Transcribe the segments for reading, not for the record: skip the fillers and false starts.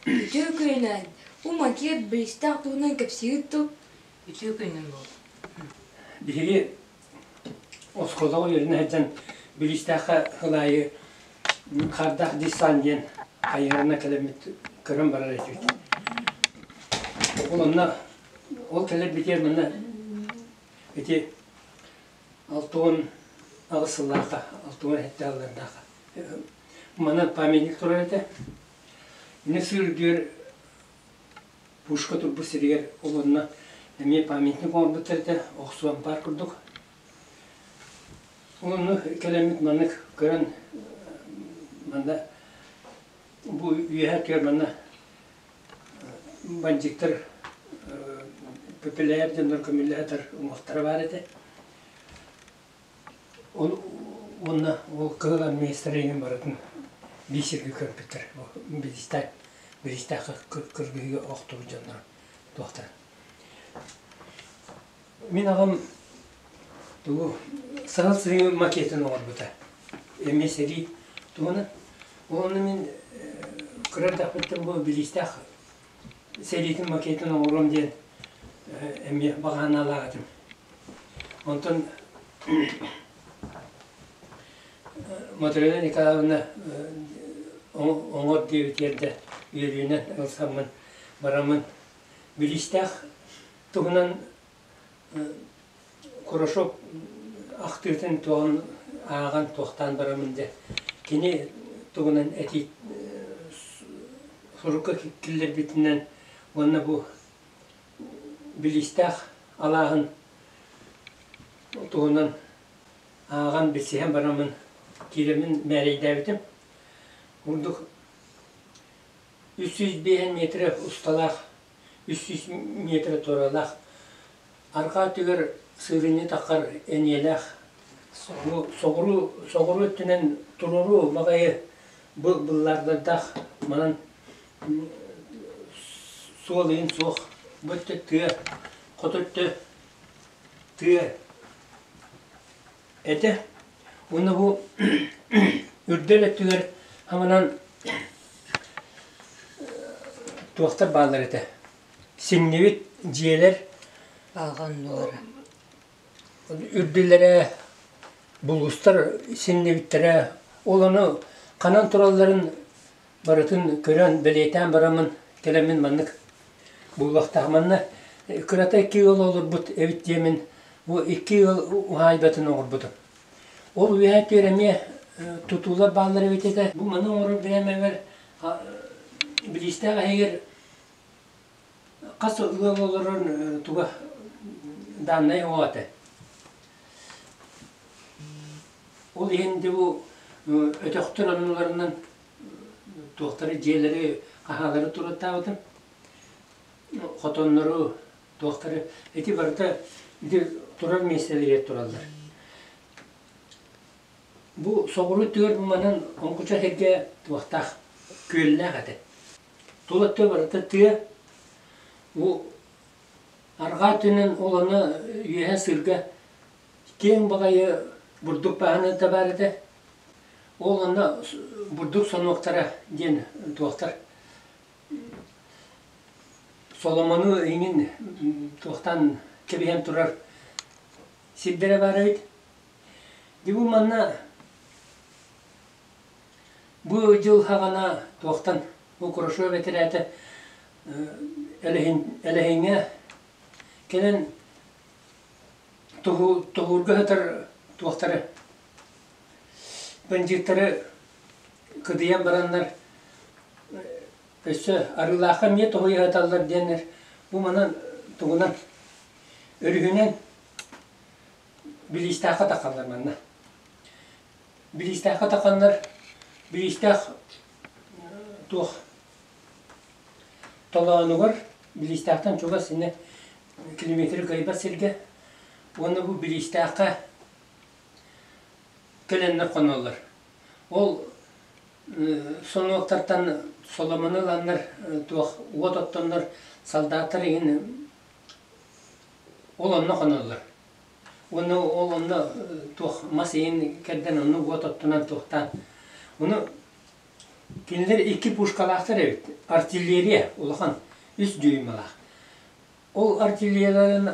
Үтүө күнүнэн! Бу макет билистээх туһунан кэпсиигит дуу? Үтүө күнүнэн буоллун. Биһиги оскуолаҕа үөрэнэ сылдьан Билиистэххэ сыл аайы Хаардаах десант диэн хайыһарынан кэлэммит көрөн барар этибит. Ол онно ол кэлэрбитигэр манна ити 68 сыллаахха, 67 сыллардаахха манан памятник турар этэ. Ини сыыр пушка турбут сиригэр ол онно эмиэ памятник оҥорбуттар этэ, охсуон паар курдук. Ол онно кэлэммит маннык көрөн манна бу үөһэ өттүгэр манна бандьыыттар Пепеляев дьоннор көмүллэ сытар уҥуохтара баар этэ. Ол уонна ол кыһыл армеецтар иһин барытын биир сиргэ көрбүттэр. Билистээх Билистээх кыргыһыыга охтубут дьоннор туохтара. Мин аҕам тугу саһыл сырыы макетын оҥорбута. Эмиэ сэрии туһунан. Уонна мин кыра эрдэхпиттэн бу Билистээх сэриитин макетын оҥоруом диэн эмиэ баҕа санаалаах этим. Онтон Матрена Николаевна оҥор диэбитигэр да үөрүүнэн ылсаммын бараммын Билистээх туһунан Курашов ахтыытын туоҕун ааҕан туохтаан бараммын дьэ кини тугунан этии сурукка киллэрбитинэн уонна бу Билиистээх алааһын туһунан ааҕан билсиһэн бараммын киирэммин мээрэйдээбитим. Курдук 305 метрэ усталаах, 300 метрэ туоралаах арҕаа өттүгэр сыырынньы таххар эниэлээх бу соҕуруу соҕуруу өттүнэн туруору баҕайы быллаардардаах манан суол иһин суох бу өттө тыа хоту өттө тыа этэ уонна бу үрдэл өттүгэр хаманан туохтар бааллар этэ сиҥнибит дьиэлэр Балҕаннулара. Үрдүлэрэ булуустар сиҥнибиттэрэ ол ону ханан туралларын барытын көрөн бэлиэтээн бараммын кэлэммин маннык буллахтаах манна кырата икки ыал олорбут эбит диэмин бу икки ыал уһаайбатын оҥорбутум. Ол үөһээ өттүгэр эмиэ тутуулар бааллар эбит этэ. Бу маны оҥорор бириэмэбэр Билиистээх иһигэр хас ыал олорор туга дааннай оҥо этэ. Ол иһин дьэ бу өтөхтөр оннуларынан туохтары дьиэлэри хаһаалары туруортаабытым. Хотоннору, туохтары ити барыта ити турар миэстэлэригэр тураллар. Бу соҕуруу өттүгэр манан оҥкучах сиргэ туохтаах күөллээх этэ. Тула өттө барыта тыа. Бу арҕаа өттүнэн ол аны үөһэ сыырга киэҥ баҕайы бурдук бааһыната баар этэ. Ол онно бурдук сонуоктара диэн туохтар соломону иҥин туохтан кэбиһэн турар сирдэрэ баар эбит. Дьэ бу манна бу дьыл хаҕана туохтан бу Курашов этэрээтэ Элэһиҥҥэ кэлэн тоһуурга сытар туохтары бандьыыттары кыдыйан бараннар өссө Арыылаахха эмиэ тоһуйа сыталлар диэннэр бу манан тугунан өрүһүнэн Билиистээххэ таххаллар манна. Билиистээххэ тахханнар Билиистээх туох толоонугар Билиистээхтэн чугас иннэ километры кыайбат сиргэ уонна бу Билиистээххэ кэлэннэр хоноллор. Ол сонуоктартан соломону ыланнар туох уот оттоннор солдаттар иһин ол онно хоноллор. Уонна ол онно туох мас иһин кэрдэн онно уот оттунан туохтаан. Ону. Кинилэр икки пушкалаахтар эбит. Артиллерия улахан, үс дюймалаах. Ол артиллерияларын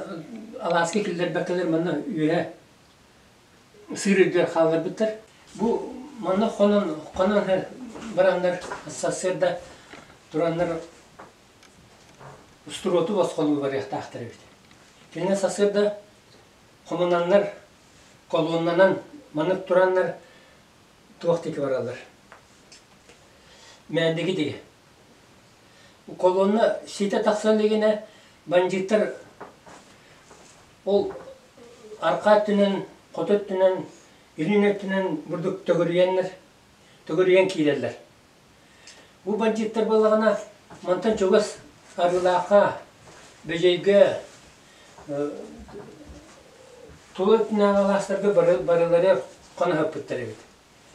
алааска киллэрбэккэлэр манна үөһэ сыыр үрдүгэр хаалларбыттар. Бу манна хонон хонон бараннар сарсыарда тураннар устуруоту босхолуу барыахтаахтар эбит. Кинилэр сарсыарда хомунаннар, колоннанан маннык тураннар туох диэки бараллар. Мээндиги диги. Колонна ситэ тахсан илигинэ бандьыыттар ол арҕаа өттүнэн, хоту өттүнэн, илин өттүнэн бурдук төгүрүйэннэр, төгүрүйэн киирэллэр. Бу бандьыыттар буоллаҕына мантан чугас Арыылаахха, Бөдьөйгө, тула өттүнээҕи алаастарга барылары хоноһоппуттар эбит.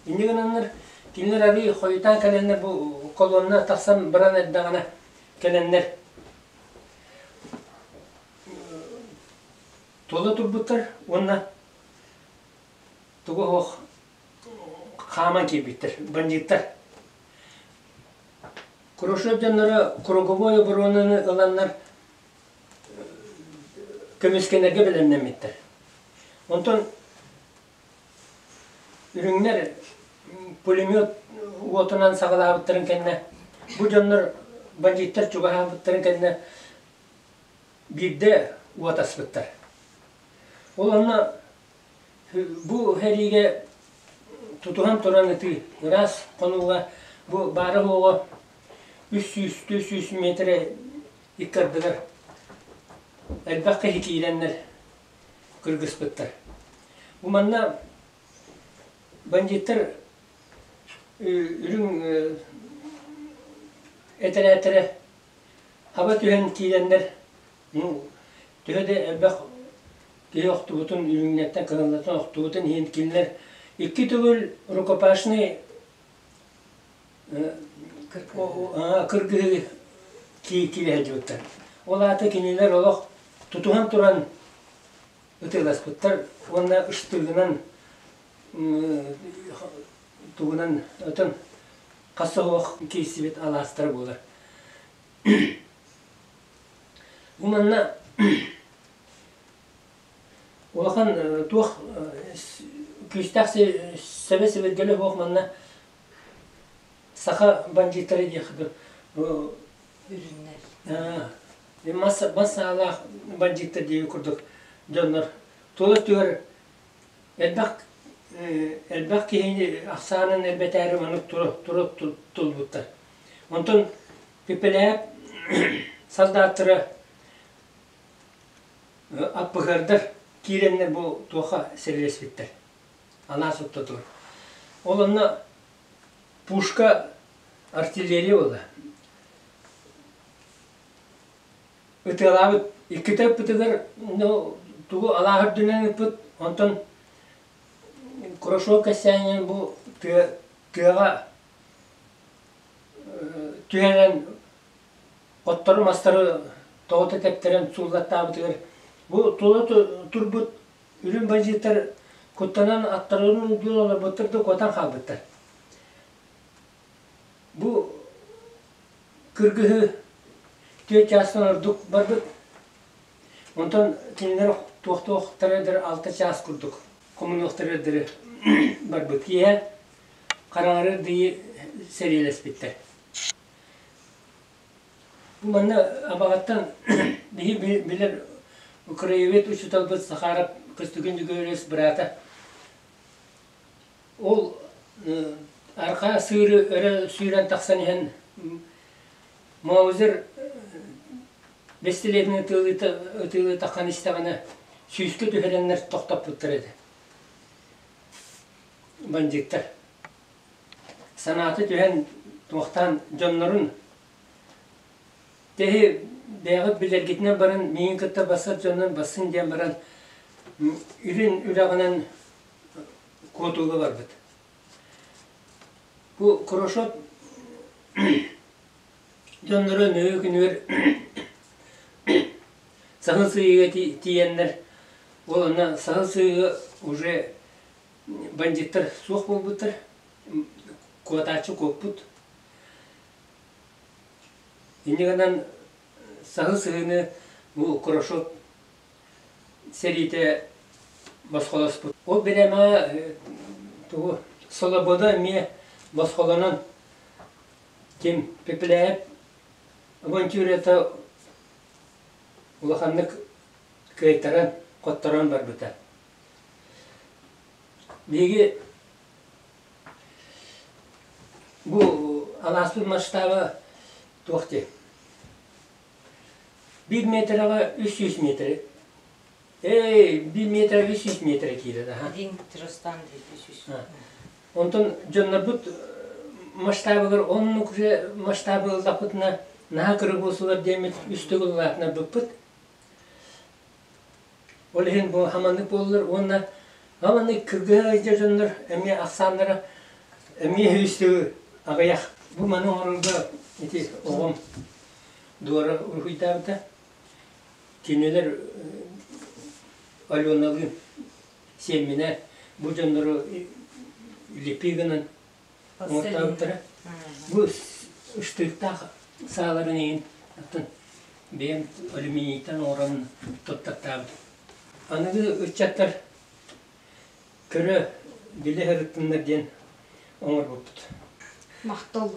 Инньэ гынаннар кинилэр арыый хойутаан кэлэннэр бу колонна тахсан баран эрдэҕинэ кэлэннэр туола турбуттар уонна тугу оһох хааман киирбиттэр, бандьыыттар. Хрущев дьонноро круговой оборонаны ыланнар көмүскэнэргэ бэлэмнэммиттэр. Онтон үрүҥнэр пулемет уотунан саҕалаабыттарын кэннэ бу дьоннор бандьыыттар чугаһаабыттарын кэннэ биирдэ уот аспыттар. Ол онно бу сэриигэ тутуһан туран ытыы ыраас хонууга бу баара-суоҕа 300-400 миэтэрэ икки ардыгар элбэх киһи киирэннэр кыргыспыттар. Бу манна бандьыыттар үрүҥ этэрээттэрэ хаба түһэн киирэннэр төһө да элбэх киһи охтубутун үрүҥнэртэн кыһыллартан охтубутун иһин кинилэр икки төгүл рукопашный кыргыһыы киирэ сылдьыбыттар. Ол аата кинилэр олох тутуһан туран ытыаласпыттар уонна ыштыгынан тугунан отон хас соһуох киирсибит алаастара буолар. Бу манна улахан туох күүстээх сэбэ сэбиргэлэ суох манна саха бандьыыттара диэх Үрүҥнэр. Мас мас саалаах бандьыыттар диэби курдук дьоннор тула өттүгэр элбэх элбэх киһини ахсаанын элбэтээри маннык тура тура тулбуттар. Онтон Пепелээп солдаттара аппыһыардар киирэннэр бу туоха сэрилэспиттэр. Алаас ортотугар. Ол онно пушка артиллерия буолла. Ытыалаабыт иккитэ ыппытыгар ну, тугу алааһы үрдүнэн ыппыт, онтон Курашов кэссээнинэн бу тыа, тыаҕа түһэрэн оттору мастары тоҕута тэптэрэн сууллаттаабытыгар бу тула турбут үрүҥ бандьыыттар куттанан аттарын үрдүн олорбуттар да куотан хаалбыттар. Бу кыргыһыы түөрт чаастан ордук барбыт. Онтон кинилэр туохтуохтара дыр алта чаас курдук хомунуохтара дыры барбыт. Киэһэ хараҥарыар дии сэриилэспиттэр. Бу манна Абаҕаттан биһи билэр краевед учууталбыт Сахаров Костюгин Дьөгүөрүс быраата ол арҕаа сыыры өрө сүүрэн тахсан иһэн Маузер бэстилиэтин ытыалыы таххан истэҕинэ сүүскэ түһэрэннэр тохтоппуттар этэ бандьыыттар. Санаата түһэн туохтаан дьоннорун Тэһи бэйэҕит билэргитинэн баран миигин кытта бассар дьоннор бассын диэн баран илин үрэҕинэн куотууга барбыт. Бу Крошот дьонноро нөҥүө күнүгэр Саһыл Сыһыыга тиийэннэр ол онно Саһыл Сыһыыга уже бандьыыттар суох буолбуттар, куотааччы куоппут. Инньэ гынан саһыл сыһыыны бу Курошов сэриитэ босхолоспут. Ол бириэмэҕэ тугу Солобода эмиэ босхолонон ким Пепеляев авантюрията улаханнык кыайтаран, хотторон барбыта. Биһиги бу алааспыт масштаба туох диэ? Биир метрэҕэ 300 метр. Эй, биир метрэ 300 метр киирэр аха. Один тростан 300. Онтон дьоннорбут масштабыгар оннук же масштабы ыллахпытына наһаа кыра буолсулар диэммит үс төгүл улаатынарбыппыт. Ол иһин бу хаманнык буоллар уонна хаманнык кыргыһа сылдьар дьоннор эмиэ ахсааннара эмиэ үстүгү аҕыйах. Бу маны оҥорорго ити оҕом Дуора уруһуйдаабыта. Кинилэр Аленалыын сиэмминэ бу дьоннору лепи гынан оҥортообуттара. Бу штыктаах сааларын иһин оттон бэйэм алюминийтан оҥорон туттартаабытым. Аныгы ыччаттар көрө, билэ сырыттыннар диэн оҥорбуппут. Махтал.